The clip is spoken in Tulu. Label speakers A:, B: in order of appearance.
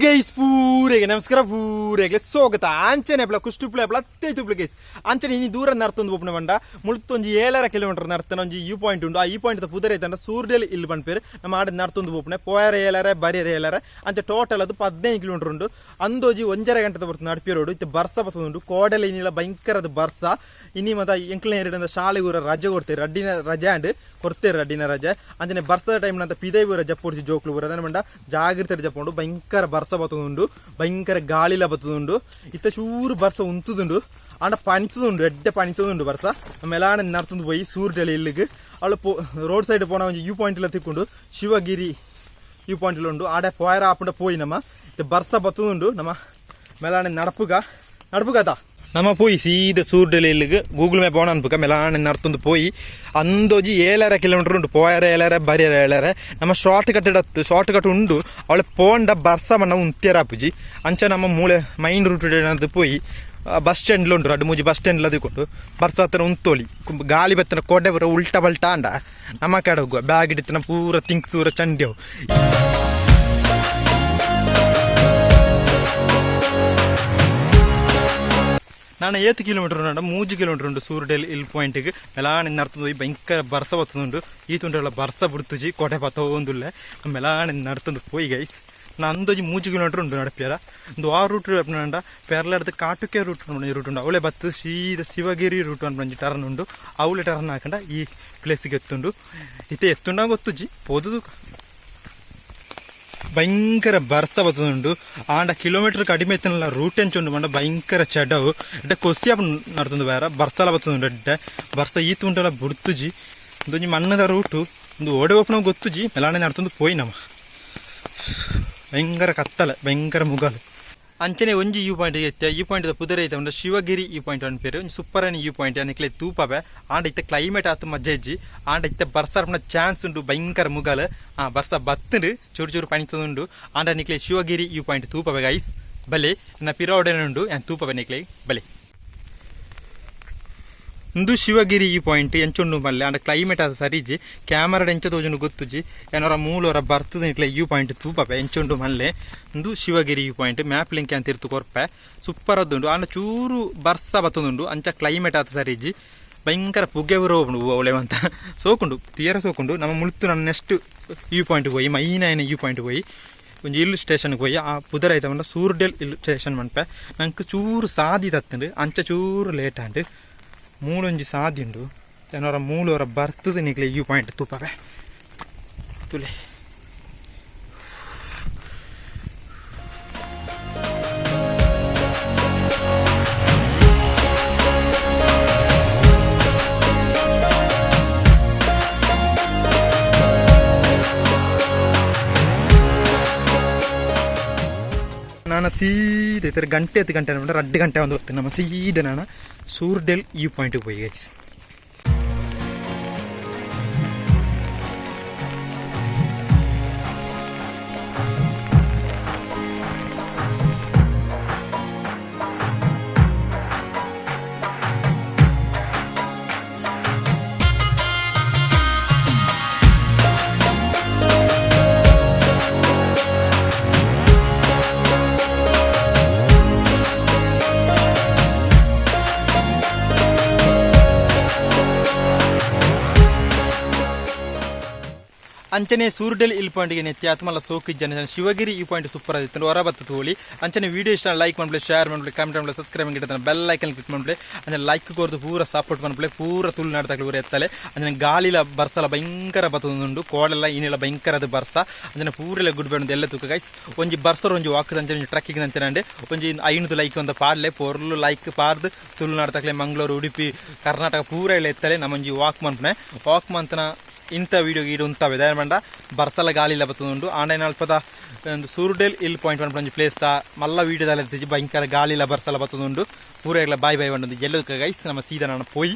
A: ಗೈಸ್, ಪೂರೆಗೆ ನಮಸ್ಕಾರ, ಪೂರೆಗೆ ಸ್ವಾಗತ. ಅಂಚನೆ ಅಪ್ಲ ಕುಷ್ಟುಪ್ಲೆ ಅಪ್ಲ ಅತ್ತೈತುಪ್ಲೆ ಗೈಸ್. ಅಂಚನೆ ಇನಿ ದೂರ ನರ್ತೊಂದು ಪೋಪುನ ಬಂಡ ಮುಳ್ತೊಂಜಿ 7.5 ಕಿಲೋಮೀಟರ್ ನರ್ತನ ಒಂಜಿ you point ಉಂಡು. ಆ ಈ ಪಾಯಿಂಟ್ ಪುದರ್ ಐತಂಡ ಸೂರ್ಡೆಲ್ ಇಲ್ ಪನ್ಪೇರು. ನಮ್ಮ ಆಡ ನರ್ತೊಂದು ಪೋಪುನೆ ಪೋಯರ 7.5, ಬರಿಯರ 7.5, ಅಂಚ ಟೋಟಲ್ ಅದು 15 ಕಿಲೋಮೀಟರ್ ಉಂಡು. ಅಂದೋಜಿ 1.5 ಗಂಟೆದ ಬರ್ತದೆ ನಡ್ಪಿ ರೋಡು. ಇತ್ತೆ ಬರ್ಸ ಬರ್ತದುಂಡು, ಕೋಡಲೆ ಇನ್ನಿಲ ಭಯಂಕರದ ಬರ್ಸ. ಇನಿ ಮತ ಎಂಕ್ಲ ಎರಡಂದ ಶಾಲೆಗೆ ಊರ ರಜೆ ಕೊಡ್ತೇವೆ. ರಡ್ಡಿನ ರಜೆ ಅಂಡ್ ಕೊಡ್ತೇವೆ, ರಡ್ಡಿನ ರಜೆ. ಅಂಚನೆ ಬರ್ಸದ ಟೈಮ್ ಅಂತ ಪಿದೈ ಊರ ಜಪ್ಪೊಡ್ಚಿ ಜೋಕ್ಲು ಊರ ಅದನ್ನ ಬಂಡ ಜಾಗ್ರತೆ ಜಪ್ಪುಂಡು. ಭಯಂಕರ ಬರ್ಸ ಬತ್ತದುಂಡು, ಭಯಂಕರ ಗಾಳಿಲ ಬತ್ತದುಂಡು. ಇತ್ತ ಚೂರು ಬರ್ಸ ಉಂತುದುಂಡು, ಆಂಡ ಪನಿತದುಂಡು, ಎಡ್ಡೆ ಪನಿತದುಂಡು ಬರ್ಸ. ಮೆಲಾಣ ನರ್ತುಂದು ಪೋಯಿ ಸೂರ್ಡೆಲಿ ಇಲ್ಲಿಗೆ. ಅವಳು ಪೋ ರೋಡ್ ಸೈಡ್ ಪೋಣ ಒಂಜಿ you point ಎಲ್ಲ ತಿಕ್ಕೊಂಡು. ಶಿವಗಿರಿ you point ಉಂಡು. ಆಡೆ ಪೋಯರ ಆಪುಂಡ ಪೋಯಿ ನಮ್ಮ. ಇತ್ತೆ ಬರ್ಸ ಬತ್ತದುಂಡು, ನಮ್ಮ ಮೆಲಾಣೆ ನಡಪುಗ ನಡಪುಗದ. ನಮ್ಮ ಪೋಯಿ ಸೀದ ಸೂರ್ಡೆಲಿ ಇಲ್ಲಿಗೆ. Google map ಓಣ ಅನ್ಪುಗ. ಮೆಲಾಣೆ ನರ್ತೊಂದು ಪೋಯಿ. ಅಂದೋಜಿ 7.5 ಕಿಲೋಮೀಟರ್ ಉಂಟು. ಪೋಯರ 7.5, ಬರಿಯರ 7.5. ನಮ್ಮ ಶಾರ್ಟ್ ಕಟ್ ಇಡತ್ತು, ಶಾರ್ಟ್ ಕಟ್ ಉಂಡು. ಅವಳೆ ಪೋಂಡ ಬರ್ಸ ಬಣ್ಣ ಉಂತಿಯರ ಆಪುಜಿ. ಅಂಚ ನಮ್ಮ ಮೂಳೆ ಮೈನ್ ರೂಟ್ ಏನಾದ್ರು ಪೋಯಿ. ಬಸ್ ಸ್ಟ್ಯಾಂಡ್ ಉಂಟು, ರಡ್ಡು ಮೂಜಿ ಬಸ್ ಸ್ಟ್ಯಾಂಡ್ ಅದಿಕೊಂಡು ಬರ್ಸ ಹತ್ರ ಉಂತೋಳಿ. ಗಾಳಿ ಬತ್ತನ ಕೊಡೆ ಬರ ಉಲ್ಟಾ ಬಲ್ಟಾ ಅಂಡ ನಮ್ಮ ಕಡೆ ಹೋಗುವ. ಬ್ಯಾಗ್ ಹಿಡಿತನ ಪೂರ ಥಿಂಗ್ಸ್ ಪೂರ ಚಂಡ್ಯವು. ನಾನು ಏತ್ ಕಿಲೋಮೀಟರ್ ಉಂಡ? 3 ಕಿಲೋಮೀಟರ್ ಉಂಟು ಸೂರ್ಡೆಲ್ ಇಲ್ ಪಾಯಿಂಟ್ಗೆ. ಮೆಲಾಣೆ ನರ್ತುಂದು ಹೋಯಿ. ಭಯಂಕರ ಬರ್ಸ ಬತ್ತದುಂಡು. ಈ ತುಂಡೆಲ್ಲ ಬರ್ಸ ಬಿಡ್ತುಜಿ, ಕೊಡೆ ಪತ್ತ ಒಂದುಲ್ಲೆ. ಮೆಲಾಣೆ ನರ್ತುಂದು ಪೋಯಿ ಗೈಸ್. ನಾ ಅಂದೋಜಿ 3 ಕಿಲೋಮೀಟರ್ ಉಂಟು ನಡಪಿಯರ. ಒಂದು ಆ ರೂಟ್ ಪಂಡ ಪೆರ್ಲಾಡ್ದು ಕಾಟುಕೆ ರೂಟ್ ರೂಟ್ ಉಂಡು. ಅವಳೆ ಬತ್ತು ಸೀದ ಶಿವಗಿರಿ ರೂಟ್ ಅನ್ಪಂಜಿ ಟರ್ನ್ ಉಂಡು. ಅವಳೆ ಟರ್ನ್ ಹಾಕಂಡ ಈ ಪ್ಲೇಸಿಗೆ ಎತ್ತುಂಡು. ಇತ್ತೆ ಎತ್ತುಂಡ ಗೊತ್ತುಜಿ, ಪೋದುದು. ಭಯಂಕರ ಬರ್ಸ ಬತ್ತದುಂಡು. ಆಂಡ ಕಿಲೋಮೀಟರ್ ಕಡಿಮೆ ಎತ್ತನಲ್ಲ, ರೂಟ್ ಎಂಚುಂಡು ಮಂಡ ಭಯಂಕರ ಚಡವು. ಎಡ್ಡೆ ಕೊಸಿಯಾಪ ನಡ್ತುಂದು ಬೇರೆ. ಬರ್ಸಲ ಬತ್ತದುಂಡು ಎಡ್ಡೆ ಬರ್ಸ. ಈತು ಉಂಟಲ್ಲ ಬುಡ್ತುಜಿ. ಒಂದೊಂಜಿ ಮಣ್ಣದ ರೂಟು ಒಂದು. ಓಡೆ ಓಪನ ಗೊತ್ತುಜಿ. ಮೆಲಾಣೆ ನಡ್ತುಂದು ಪೋಯಿ ನಮ್ಮ. ಭಯಂಕರ ಕತ್ತಲೆ, ಭಯಂಕರ ಮುಗಲು. ಅಂಚನೆ ಒಂಜಿ you point ಎತ್ತೆ. ಈ ಪಾಯಿಂಟ್ ಪುದರ್ ಐತೆ ಉಂಡು ಶಿವಗಿರಿ ಈ ಪಾಯಿಂಟ್ ಅನ್ಪೇರು. ಒಂಜಿ ಸೂಪರ್ you point ಅನಿಕ್ಲೆ ತೂಪವೆ. ಆಂಡ ಇತ್ತೆ ಕ್ಲೈಮೇಟ್ ಆತು ಮಜ್ಜೆ ಇಜ್ಜಿ. ಆಂಡ ಇತ್ತೆ ಬರ್ಸ ಚಾನ್ಸ್ ಉಂಡು. ಭಯಂಕರ ಮುಗಲ್. ಆ ಬರ್ಸ ಬತ್ತುಂಡು, ಚೂರು ಚೂರು ಪನಿತದುಂಡು. ಆಂಡ ನಿಕ್ಲೆ ಶಿವಗಿರಿ you point ತೂಪವೆ ಗೈಸ್. ಬಲೆ, ನನ್ನ ಪಿರೋಡನೆ ಉಂಡು, ಯಾನ್ ತೂಪವೆ ನಿಕ್ಲೆ. ಬಲೆ, ಇಂದು ಶಿವಗಿರಿ ಈ ಪಾಯಿಂಟ್ ಎಂಚುಂಡು ಮಲ್ಲೆ. ಆಂಡ ಕ್ಲೈಮೇಟ್ ಅದು ಸರಿಜಿ. ಕ್ಯಾಮರಾ ಎಂಚ ತೋಜುಂಡು ಗೊತ್ತುಜಿ. ಏನರ ಮೂಲೊರ ಬರ್ತದ. ಇಟ್ಲೆ you point ತೂಪಪೆ ಎಂಚುಂಡು ಮಲ್ಲೆ. ಇಂದು Shivagiri you point. Map link ಅಂತ ತಿರ್ತು ಕೊರ್ಪೆ. ಸೂಪರ್ ಅದುಂಡು. ಆಂಡ ಚೂರು ಬರ್ಸ ಬತ್ತದುಂಡು, ಅಂಚ ಕ್ಲೈಮೇಟ್ ಆತ ಸರಿಜಿ. ಭಯಂಕರ ಪುಗೆ ಬರೋ ಅವಳೆ ಅಂತ ಸೋಕುಂಡು, ತೀರ ಸೋಕುಂಡು. ನಮ್ಮ ಮುಳ್ತು ನನ್ನ ನೆಕ್ಸ್ಟ್ you point ಹೋಯಿ, ಮೈನ್ ಆಯ್ನ you point ಹೋಯಿ. ಒಂಜಿ ಹಿಲ್ ಸ್ಟೇಷನ್ಗೆ ಹೋಯಿ. ಆ ಪುದರ್ ಐತ ಪಂಡ ಸೂರ್ಡೆಲ್ ಹಿಲ್ ಸ್ಟೇಷನ್ ಮನ್ಪೆ. ನಂಗೆ ಚೂರು ಸಾದಿ ತತ್ತುಂಡು, ಅಂಚ ಚೂರು ಲೇಟ್ ಆಂಡ್. ಮೂಲೊಂಜಿ ಸಾದಿ ಉಂಡು. ಜನರ ಮೂಲೊರ ಬರ್ತದೆ. ನಿಕ್ಲೆ you point ತೂಪವೆ ತುಲೆ. ನಾನು ಸೀದೆ ಇತರ ಗಂಟೆ ಹತ್ತು ಗಂಟೆ ಅನ್ಕೊಂಡ್ರೆ 2 ಗಂಟೆ ಒಂದು ಹೋಗ್ತೇನೆ. ನಮ್ಮ ಸೀದೆ ನಾನು ಸೂರ್ಡೆಲ್ you ಪಾಯಿಂಟಿಗೆ ಹೋಗಿ ಗೈಸ್. ಅಂಚನೆ ಸೂರ್ಡೆಲ್ ಇಲ್ ಪಾಯಿಂಟ್ಗೆ ನೆತ್ತಿ ಆತ್ಮಲ್ಲ ಸೋಕು ಜನ. ಶಿವಗಿರಿ ಈ ಪಾಯಿಂಟ್ ಸೂಪರ್ ಆಗಿತ್ತು, ಹೊರ ಬತ್ತು ತೋಳಿ. ಅಂಚನೆ ವಿಡಿಯೋ ಇಷ್ಟ ಲೈಕ್ ಮಾಡ್ಲೆ, ಶೇರ್ ಮಾಡ್ಲೆ, ಕಮೆಂಟ್ ಮಾಡ್ಲೆ, ಸಬ್ಸ್ಕ್ರೈಬ್ ಗಿಡ ಬೆಲ್ ಐಕನ್ ಕ್ಲಿಕ್ ಮಾಡ್ಲೆ. ಅಂಚನೆ ಲೈಕ್ ಕೊರ್ದು ಪೂರ ಸಪೋರ್ಟ್ ಮಾಡ್ಲೆ. ಪೂರ ತುಳುನಾಡ್ ತಕ್ಲು ಪೂರ ಎತ್ತಲೆ. ಅಂಚನೆ ಗಾಳಿಲ ಬರ್ಸಲ ಭಯಂಕರ ಬತ್ತುಂಡು. ಕೋಡೆಲ್ಲ ಇನ್ನೆಲ್ಲ ಭಯಂಕರದ ಬರ್ಸ. ಅಂಚನೆ ಪೂರೆಲ್ಲ ಗುಡ್ ಬೇಡ ಎಲ್ಲ ತೂಕ ಗೈಸ್. ಒಂಜಿ ಬರ್ಸರ್ ಒಂಜಿ ವಾಕ್ ಅಂಚನೆ ಒಂಜಿ ಟ್ರಕ್ಕಿಂಗ್ ಅಂಚನೆ ಒಂಜಿ 500 ಲೈಕ್ ಅಂತ ಪಾಡ್ಲೆ. ಪೊರ್ಲು ಲೈಕ್ ಪಾರ್ದು ತುಳುನಾಡ್ ತಕ್ಲೆ, ಮಂಗಳೂರು, ಉಡುಪಿ, ಕರ್ನಾಟಕ ಪೂರ ಎಲ್ಲ ಎತ್ತಲೆ. ನಮ್ಮೊಂಜಿ ವಾಕ್ ಮನ್ಪನೆ. ವಾಕ್ ಮಂತನ ಇಂಥ ವೀಡಿಯೋ ಗೀಡು ಉಂತಾವೆ. ದಾಯ ಪಂಡ ಬರ್ಸಲ ಗಾಳಿಲ ಬತ್ತುಂಡು. ಆಂಡ ಅಲ್ಪದ ಒಂದು ಸೂರ್ಡೆಲ್ ಇಲ್ ಪಾಯಿಂಟ್ ಒಂಜಿ ಪ್ಲೇಸ್ ದ ಮಲ್ಲ ವೀಡಿಯೋದಲ್ಲಿ ಭಯಂಕರ ಗಾಳಿಲ ಬರ್ಸಲ ಬತ್ತುಂಡು. ಪೂರ ಬಾಯ್ ಬಾಯ್ ಒಂದು ಎಲ್ಲದಕ್ಕೆ ಗೈಸ್. ನಮ್ಮ ಸೀದಾ ನಾನು ಪೋಯಿ.